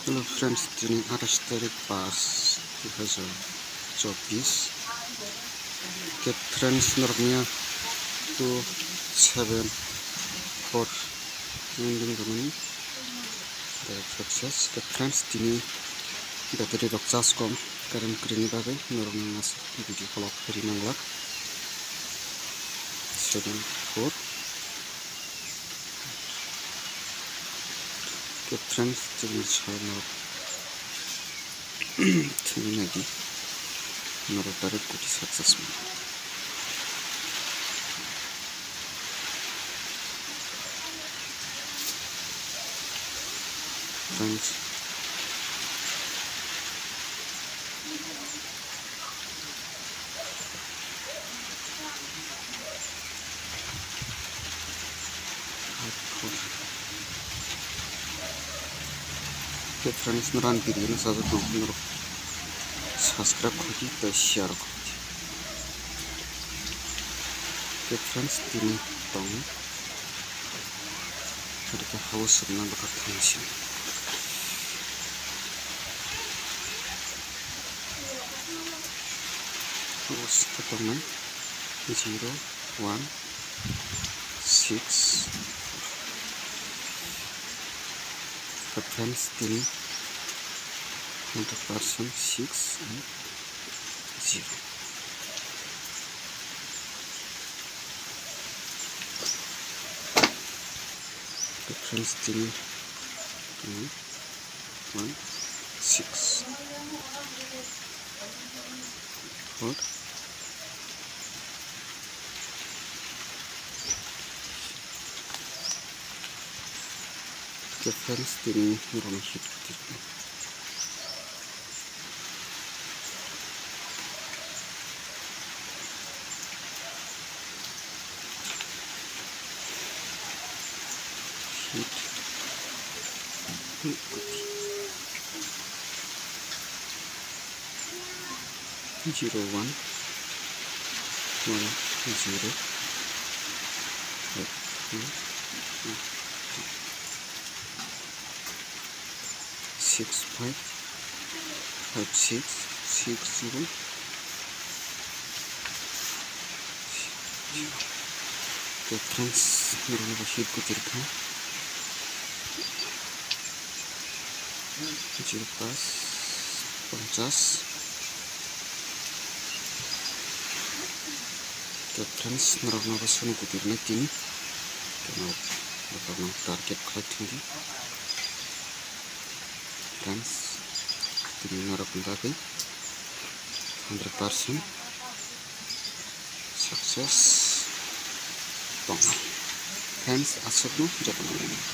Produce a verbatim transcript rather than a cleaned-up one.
Hello friends, tini athais tarik paanch dui hazar chobbish. Ke friends, norokniya two seven four ending romani direct success. Ke friends, tini battery rok charge kom, current kwrwini bagwi norokno video call rok kwrwi nanglak. Seven four. Ke friends, chini sal norok thwngwi naidi, norok direct kuti success mano. Friends, Ke friends, norok ang video no sajak tong norok subscribe khaidi tei share khaidi. Ke friends, tini tong Ito house na baka thangsi. House katongnai zero one six. Friends, tini hundred percent six and zero. Friends, tini, hmm, one six. Good. Friends, tini norokno hit khaidi. Zero one, one zero, six five, five six, six zero. Ke friends, norokno bo hit kutir kha. Zero paanch, ponchas. Ke friends, norokno bo sunu kutir nai tini. Ke norok, norokno target khlai thwngdi. Friends, tini norokni bagwi hundred percent success tongnai. Friends, aswkno jotono.